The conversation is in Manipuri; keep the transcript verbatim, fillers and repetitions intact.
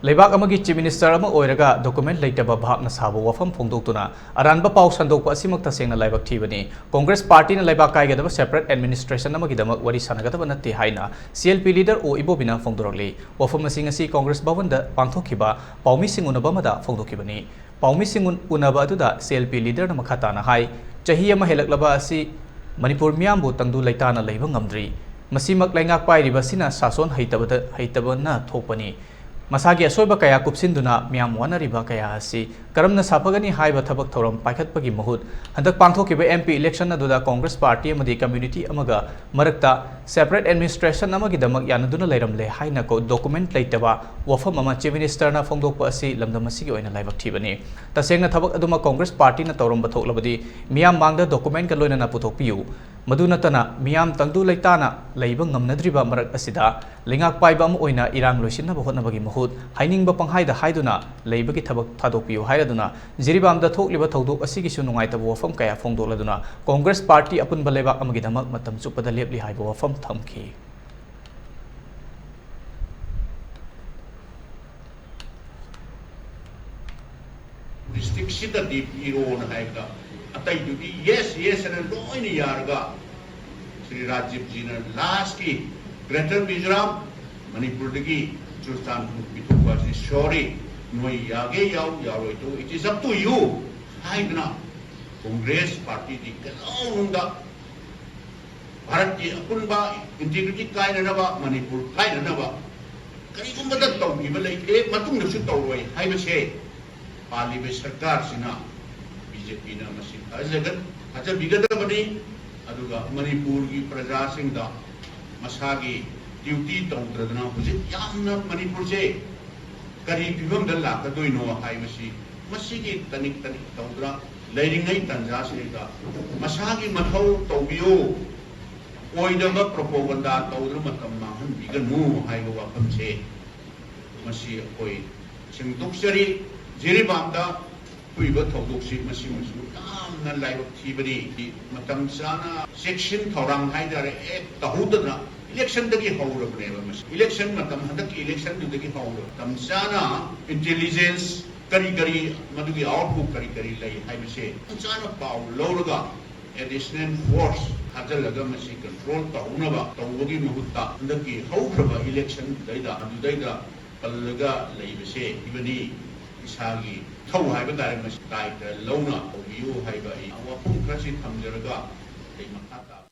ꯂꯩꯕꯥꯛ ꯑꯃꯒꯤ Chief Minister ꯑꯃ ꯑꯣꯏꯔꯒ document ꯂꯩꯇꯕ ꯚꯥꯞꯅ ꯁꯥꯕ ꯋꯥꯐꯝ ꯐꯣꯡꯗꯣꯛꯇꯨꯅ ꯑꯔꯥꯟꯕ ꯄꯥꯎ ꯁꯟꯗꯣꯛꯄ ꯑꯁꯤꯃꯛ ꯇꯁꯦꯡꯅ ꯂꯥꯏꯕꯛ ꯊꯤꯕꯅꯤ꯫ Congress partyꯅ ꯂꯩꯕꯥꯛ ꯀꯥꯏꯒꯗꯕ separate administration ꯑꯃꯒꯤꯗꯃꯛ ꯋꯥꯔꯤ ꯁꯥꯟꯅꯒꯗꯕ ꯅꯠꯇꯦ ꯍꯥꯏꯅ C L P leader O ꯏꯕꯣꯕꯤꯅ ꯐꯣꯡꯗꯣꯔꯛꯂꯤ꯫ ꯋꯥꯐꯝ ꯑꯁꯤ ꯉꯁꯤ Congress ꯚꯕꯟꯗ ꯄꯥꯡꯊꯣꯛꯈꯤꯕ ꯄꯥꯎꯃꯤꯁꯤꯡ ꯎꯅꯕ ꯑꯃꯗ ꯐꯣꯡꯗꯣꯛꯈꯤꯕꯅꯤ꯫ ꯄꯥꯎꯃꯤꯁꯤꯡ ꯎꯟ-, ꯎꯅꯕ ꯑꯗꯨꯗ C L P leaderꯅ ꯃꯈꯥ ꯇꯥꯅ ꯍꯥꯏ, ꯆꯍꯤ ꯑꯃ ꯍꯦꯜꯂꯛꯂꯕ ꯑꯁꯤ ꯃꯅꯤꯄꯨꯔ ꯃꯤꯌꯥꯝꯕꯨ ꯇꯪꯗꯨ ꯂꯩꯇꯥꯅ ꯂꯩꯕ ꯉꯝꯗ꯭ꯔꯤ꯫ ꯃꯁꯤꯃꯛ ꯂꯩꯉꯥꯛ ꯄꯥꯏꯔꯤꯕ ꯑꯁꯤꯅ ꯁꯥꯁꯣꯟ ꯍꯩꯇꯕꯗ, ꯍꯩꯇꯕꯅ ꯊꯣꯛꯄꯅꯤ꯫ ꯃꯁꯥꯒꯤ ꯑꯁꯣꯏꯕ ꯀꯌꯥ ꯀꯨꯞꯁꯤꯟꯗꯨꯅ ꯃꯤꯌꯥꯝ ꯋꯥꯅꯔꯤꯕ ꯀꯌꯥ ꯑꯁꯤ ꯀꯔꯝꯅ ꯁꯥꯐꯒꯅꯤ ꯍꯥꯏꯕ ꯊꯕꯛ ꯊꯧꯔꯝ ꯄꯥꯏꯈꯠꯄꯒꯤ ꯃꯍꯨꯠ, ꯍꯟꯗꯛ ꯄꯥꯡꯊꯣꯛꯈꯤꯕ M P election ꯑꯗꯨꯗ Congress party ꯑꯃꯗꯤ community ꯑꯃꯒ ꯃꯔꯛꯇ separate administration ꯑꯃꯒꯤꯗꯃꯛ ꯌꯥꯅꯗꯨꯅ ꯂꯩꯔꯝꯂꯦ ꯍꯥꯏꯅ ꯀꯣ-, document ꯂꯩꯇꯕ ꯋꯥꯐꯝ ꯑꯃ Chief Ministerꯅ ꯐꯣꯡꯗꯣꯛꯄ ꯑꯁꯤ ꯂꯝꯗꯝ ꯑꯁꯤꯒꯤ ꯑꯣꯏꯅ ꯂꯥꯏꯕꯛ ꯊꯤꯕꯅꯤ꯫ ꯇꯁꯦꯡꯅ ꯊꯕꯛ ꯑꯗꯨꯃꯛ Congress partyꯅ ꯇꯧꯔꯝꯕ ꯊꯣꯛꯂꯕꯗꯤ ꯃꯤꯌꯥꯝ ꯃꯥꯡꯗ documentꯀ ꯂꯣꯏꯅꯅ ꯄꯨꯊꯣꯛꯄꯤꯌꯨ꯫ ꯃꯗꯨ ꯅꯠꯇꯅ ꯃꯤꯌꯥꯝ ꯇꯪꯗꯨ ꯂꯩꯇꯥꯅ ꯂꯩꯕ ꯉꯝꯅꯗ꯭ꯔꯤꯕ ꯃꯔꯛ ꯑꯁꯤꯗ ꯂꯩꯉꯥꯛ ꯄꯥꯏꯕ ꯑꯃ ꯑꯣꯏꯅ ꯏꯔꯥꯡ ꯂꯣꯏꯁꯤꯟꯅꯕ ꯍꯣꯠꯅꯕꯒꯤ ꯃꯍꯨꯠ ꯍꯥꯏꯅꯤꯡꯕ ꯄꯪꯍꯥꯏꯗ ꯍꯥꯏꯗꯨꯅ ꯂꯩꯕꯒꯤ ꯊꯕꯛ ꯊꯥꯗꯣꯛꯄꯤꯌꯨ ꯍꯥꯏꯔꯗꯨꯅ ꯖꯤꯔꯤꯕꯥꯝꯗ ꯊꯣꯛꯂꯤꯕ ꯊꯧꯗꯣꯛ ꯑꯁꯤꯒꯤꯁꯨ ꯅꯨꯡꯉꯥꯏꯇꯕ ꯋꯥꯐꯝ ꯀꯌꯥ ꯐꯣꯡꯗꯣꯛꯂꯗꯨꯅ Congress party ꯑꯄꯨꯟꯕ ꯂꯩꯕꯥꯛ ꯑꯃꯒꯤꯗꯃꯛ ꯃꯇꯝ ꯆꯨꯞꯄꯗ ꯂꯦꯞꯂꯤ ꯍꯥꯏꯕ ꯋꯥꯐꯝ ꯊꯝꯈꯤ꯫ Districtꯁꯤꯗꯗꯤ ꯄꯤꯔꯣꯅ ꯍꯥꯏꯕꯗ ꯑꯇꯩꯗꯨꯗꯤ yes, yes ꯑꯅ ꯂꯣꯏꯅ ꯌꯥꯔꯒ ꯁ꯭ꯔꯤ ꯔꯥꯖꯤꯕꯖꯤꯅ lastꯀꯤ Greater Mizoram, ꯃꯅꯤꯄꯨꯔꯗꯒꯤ ꯆꯨꯔꯆꯥꯟꯄꯨꯔ ꯄꯤꯊꯣꯛꯄ ꯑꯁꯤ sorry, ꯅꯣꯏ ꯌꯥꯒꯦ ꯌꯥꯎ, ꯌꯥꯔꯣꯏ ꯇꯣꯛꯎ, it is up to you ꯍꯥꯏꯗꯅ Congress partyꯗꯤ ꯀꯩꯗꯧꯅꯨꯡꯗ ꯚꯥꯔꯠꯀꯤ ꯑꯄꯨꯟꯕ integrity ꯀꯥꯏꯅꯅꯕ, ꯃꯅꯤꯄꯨꯔ ꯀꯥꯏꯅꯅꯕ ꯀꯔꯤꯒꯨꯝꯕꯗ ꯇꯧꯈꯤꯕ ꯂꯩꯇꯦ, ꯃꯇꯨꯡꯗꯁꯨ ꯇꯧꯔꯣꯏ ꯍꯥꯏꯕꯁꯦ ꯄꯥꯜꯂꯤꯕ ꯁꯔꯀꯥꯔꯁꯤꯅ, BJPꯅ ꯃꯁꯤ ꯊꯥꯖꯒ-, ꯊꯥꯖꯕꯤꯒꯗꯕꯅꯤ꯫ ꯑꯗꯨꯒ ꯃꯅꯤꯄꯨꯔꯒꯤ ꯄ꯭ꯔꯖꯥꯁꯤꯡꯗ ꯃꯁꯥꯒꯤ duty ꯇꯧꯗ꯭ꯔꯗꯅ ꯍꯧꯖꯤꯛ ꯌꯥꯝꯅ ꯃꯅꯤꯄꯨꯔꯁꯦ ꯀꯔꯤ ꯐꯤꯕꯝꯗ ꯂꯥꯛꯀꯗꯣꯏꯅꯣ ꯍꯥꯏꯕꯁꯤ ꯃꯁꯤꯒꯤ ꯇꯅꯤꯛ ꯇꯅꯤꯛ ꯇꯧꯗꯅ ꯂꯩꯔꯤꯉꯩ ꯇꯥꯟꯖꯥꯁꯤꯗꯩꯗ ꯃꯁꯥꯒꯤ ꯃꯊꯧ ꯇꯧꯕꯤꯌꯨ, ꯑꯣꯏꯗꯕ propaganda ꯇꯧꯗꯨꯅ ꯃꯇꯝ ꯃꯥꯡꯍꯟꯕꯤꯒꯅꯨ ꯍꯥꯏꯕ ꯋꯥꯐꯝꯁꯦ ꯃꯁꯤ ꯑꯩꯈꯣꯏ ꯁꯦꯡꯗꯣꯛꯆꯔꯤ꯫ ꯖꯤꯔꯤꯕꯥꯝꯗ ꯊꯣꯛꯏꯕ ꯊꯧꯗꯣꯛꯁꯤ ꯃꯁꯤꯃꯁꯨ ꯌꯥꯝꯅ ꯂꯥꯏꯕꯛ ꯊꯤꯕꯅꯤ꯫ ꯃꯇꯝ ꯆꯥꯅ ꯆꯦꯛꯁꯤꯟ ꯊꯧꯔꯥꯡ ꯍꯥꯏꯇꯥꯔꯦ, ꯍꯦꯛ ꯇꯧꯍꯧꯗꯅ Election ꯗꯒꯤ ꯍꯧꯔꯕꯅꯦꯕ ꯃꯁꯤ꯫ Election ꯃꯇꯝ, ꯍꯟꯗꯛꯀꯤ election ꯗꯨꯗꯒꯤ ꯍꯧꯔꯕ꯫ ꯃꯇꯝ ꯆꯥꯅ intelligence ꯀꯔꯤ ꯀꯔꯤ, ꯃꯗꯨꯒꯤ output ꯀꯔꯤ ꯀꯔꯤ ꯂꯩ ꯍꯥꯏꯕꯁꯦ ꯃꯇꯝ ꯆꯥꯅ ꯄꯥꯎ ꯂꯧꯔꯒ additional force ꯊꯥꯖꯤꯜꯂꯒ ꯃꯁꯤ control ꯇꯧꯅꯕ ꯇꯧꯕꯒꯤ ꯃꯍꯨꯠꯇ ꯍꯟꯗꯛꯀꯤ ꯍꯧꯈ꯭ꯔꯕ election ꯗꯩꯗ, ꯑꯗꯨꯗꯩꯗ ꯄꯜꯂꯒ ꯂꯩꯕꯁꯦ ꯏꯕꯅꯤ ꯏꯁꯥꯒꯤ ꯏꯊꯧ ꯍꯥꯏꯕ ꯇꯥꯔꯦ, ꯃꯁꯤ ꯗꯥꯏꯇ ꯂꯧꯅ ꯇꯧꯕꯤꯌꯨ ꯍꯥꯏꯕ ꯑꯩ ꯋꯥꯐꯝ ꯈꯔꯁꯤ ꯊꯝꯖꯔꯒ ꯑꯩ ꯃꯈꯥ ꯇꯥꯕ